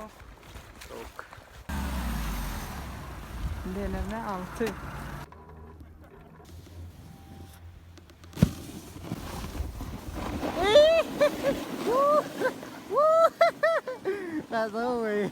Sowuk. Sowuk. Deneme 6. That's over.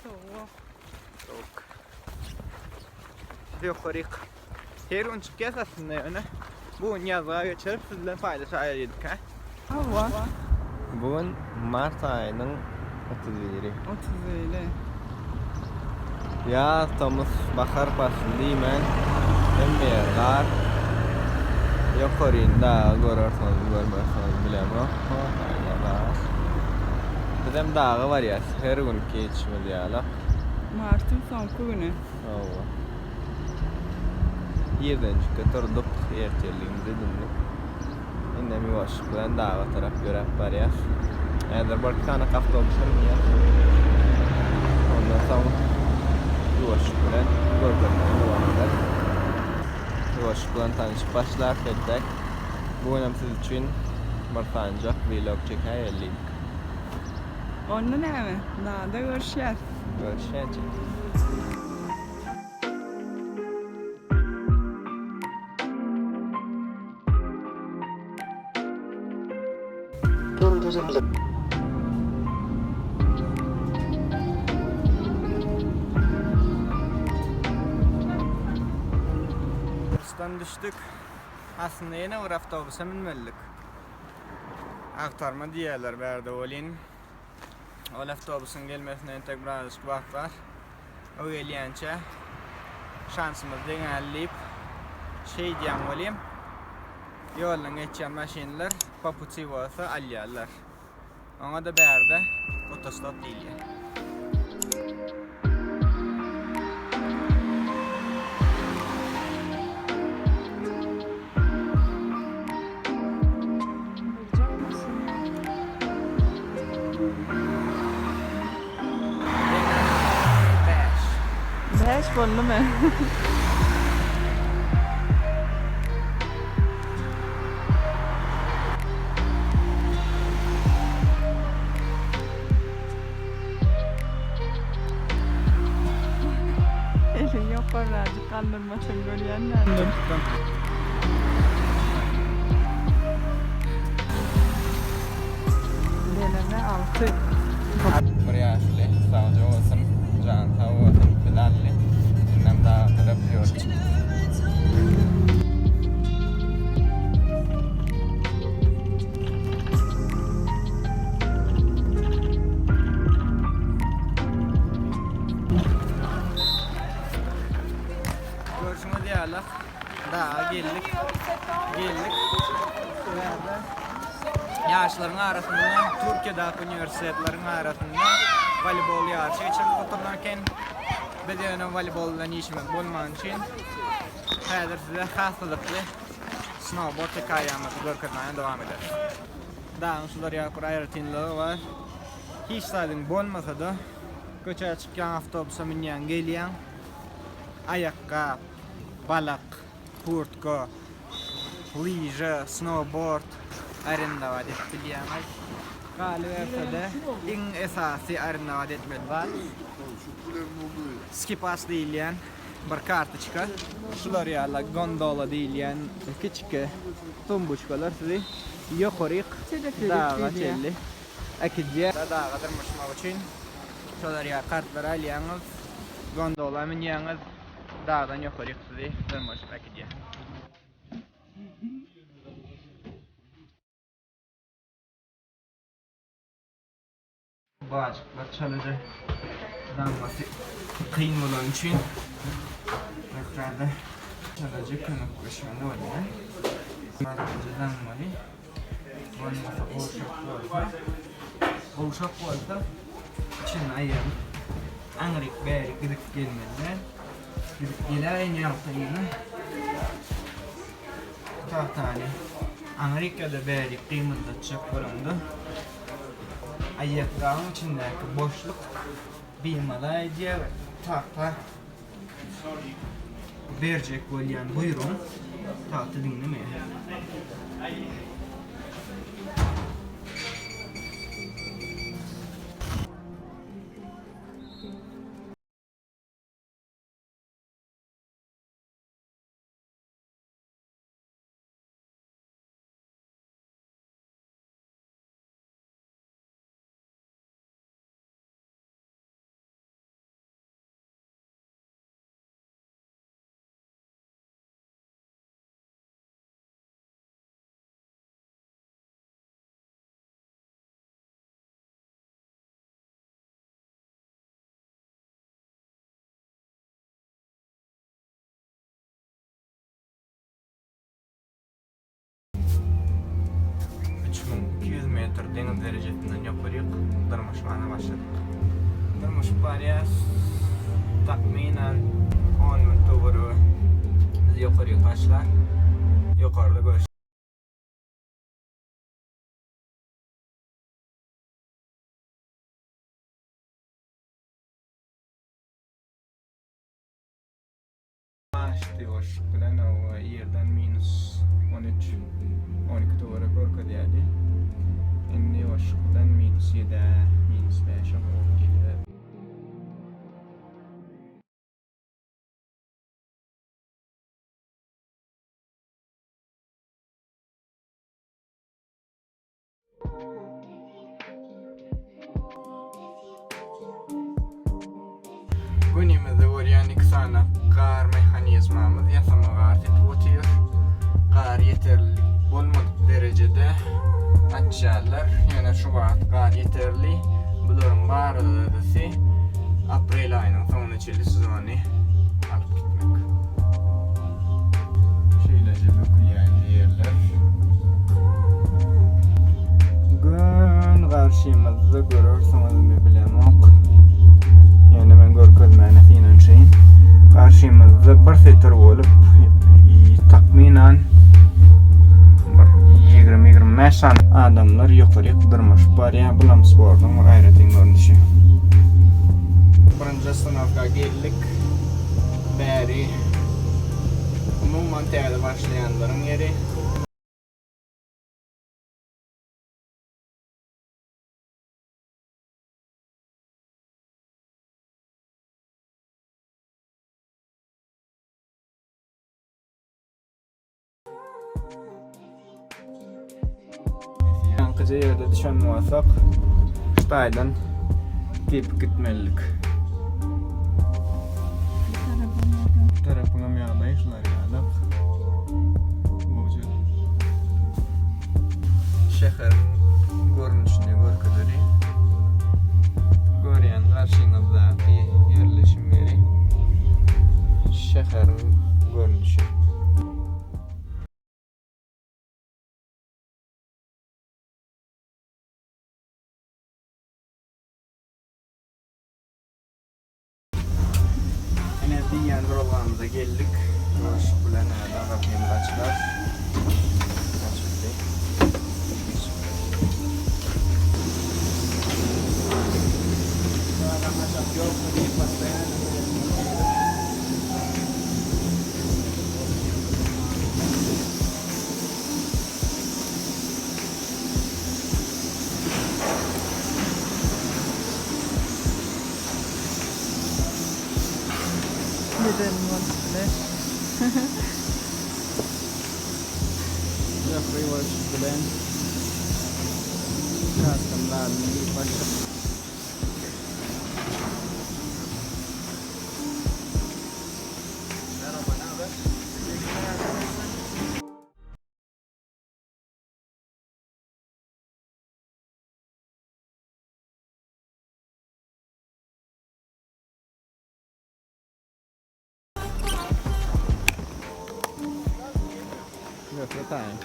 Sowuk. Sowuk. Ýokaryk. Her gün çykýas aslynda ýöne bu gün ýazga geçirip siz bilen paýlaşaýaly diýdik hä? Hawa. Bu gün mart aýynyň 31-i. 31-i. Ýaz, tomus, bahar pasly diýmän hemme ýer gar. Ýokaryny dagy görersiňiz, görmersiňiz bilemok. Howada gar. Bizem daga barýas her günki etişimiz ýaly. Martyň soňky güni. Hawa. Irdenjikde turduk, ertirligimizi edindik. Indem ýuwaşlyk bilen daga tarap ýöräp barýas. Häzir birki sany awtobusa münýäs. Ondan soň ýuwaşlyk bilen görkezmäni dowam ederis. Ýuwaşlyk bilen tanyşyp başlarys entek. Bu günem siz üçin bir sanyjak vlog çekäýeli diýdik. Onda näme? Dagda görüşýäs. Görüşýänçä. Busdan düşdük. Aslynda ýene bir awtobusa münmelidik. Agtarma diýýärler bärde welin. Ol awtobusyň gelmesine entek birazajyk wagt bar. O gelýänçä şansymyz deňäli diýip şeýdýän welin ýoldan geçýän maşynlar po puti bolsa alýarlar. Oňa-da bärde otostop diýilýär. Bäş boldumy? Eliňi ýokarrajyk galdyrmasaň görýän däldir. Deneme 6. Bir ýaşly sagja bolsun, jany sag bolsun, biz aldy. Indem daga tarap ýol çykdyk. Görşüňiz ýaly daga geldik. Geldik. Bu ýerde ýaşlaryň arasynda Türkiýedäki uniwersitetleriň arasynda woleýbol ýaryşy geçirilip oturylan eken. Biz ýöne woleýbol bilen işimiz bolmany üçin häzir size has gyzykly snowboard hekaýamyzy görkezmäge dowam ederis. Dagyň şular ýaly bir aýratynlygy bar. Hiç zadyň bolmasa-da köçä çykýaň, awtobusa münýäň, gelýäň. Aýakgap, balak, kurtka, lyža, snowboard arendowat edip bilýäňiz. Galyberse-de, iň esasy arendowat etmeli zat, skipas diýilýän bir kartoçka. Şular ýaly gondola diýilýän kiçike tumbuçkalar sizi ýokaryk daga çenli äkidýär. Daga dyrmaşmak üçin şolar ýaly kartlary alýaňyz, gondola münýäňiz, dagdan ýokaryk sizi dyrmaşyp äkidýär. Bajyklar çalaja daňmasy kyn bolany üçin ekranda çalaja kömekleşmeli bolýar. Bajygy daňmaly. Bolmasa gowşak bolsa, gowşak bolsa içinde aýagyň aňryk bärik gidip gelmeli däl. Gidip geläýen ýagdaýynda tagtany aňryk ýa-da bärik gymyldatjak bolaňda Aýakgabyň içindäki boşluk bimaza edýär we tagta berjek bolýan buýrugyň tagta diňlemeýär. 3200 metr deňiz derejesinden ýokaryk dyrmaşmana başladyk. Dyrmaşyp barýas. Takmynan 10 minut töweregi bizi ýokaryk taşlar. Ýokarda görüşeris. Açdy boşluk bilen o ýerden minus 13 12 töwerek görkezýärdi. Indi boşluk bilen minus 7 minus 5 bolup gelýär. Günümizde görýän iki sany gar mehanizmamyz ýasama gar sepip otyr. Gar ýeterli bolmadyk derejede açýarlar. Ýöne şu wagt gar ýeterli. Bularyň barysy aprel aýynyň soňuna çenli sezony alyp gitmek. Şeýleje bökülýän ýerler. Gün garşymyzda görersiňizmi bilemok. Ýöne men görkezmäne synanyşaýyn. Garşymyzda bir setir bolup takmynan bir 20-25 sany adamlar ýokaryk dyrmaşyp barýar. Bulam sportuň bir aýratyn görnüşi. Birinji ostanowka geldik. Bäri umuman täze başlaýanlaryň ýeri. Ýaňkyja ýerde düşen bolsak, şu taýdan depip gitmelidik. Bu tarapyňam ýagdaýy şular ýalak. Gowja. Şäheriň görnüşini görkezeli. Görýän garşyňyzdaky ýerleşim ýeri şäheriň görnüşi. Ine diýýän duralgamyza geldik. Görüşip bilen dag gapymyz açylar. Açyldy. Dagam açak ýokmy diýip başlaýan. Gezelim bolup bile. Jeffrey bolşup bilen. Çarşam zadyny diýip başlap. Merhaba, ne haber? Ýok, taýyn.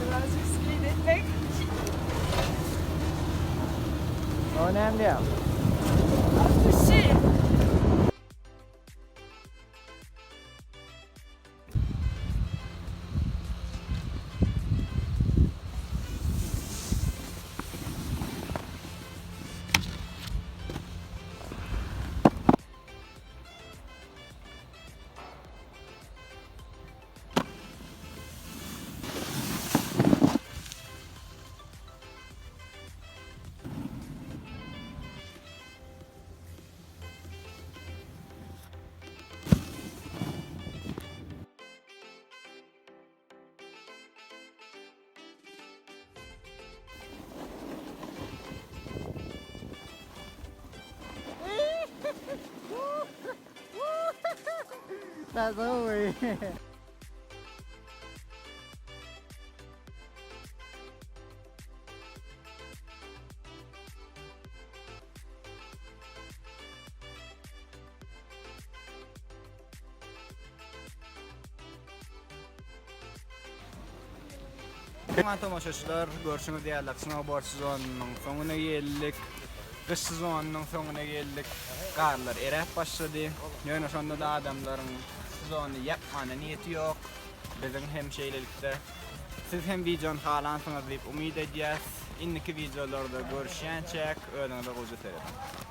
Birazcık speed etmek. O näme diýýär? Şey. That's over. Hormatly tomaşaçylar, görşüňiz ýaly snowboard sezonynyň soňuna geldik. Gyş sezonynyň soňuna geldik. Garlar eräp başlady. Ýöne şonda-da adamlaryň sezony ýapmana niýeti ýok. Biziň hem şeýlelikde. Siz hem wideony halansyňyz diýip umyt edýäs. Indiki wideolarda görüşýänçäk özüňize gowja serediň.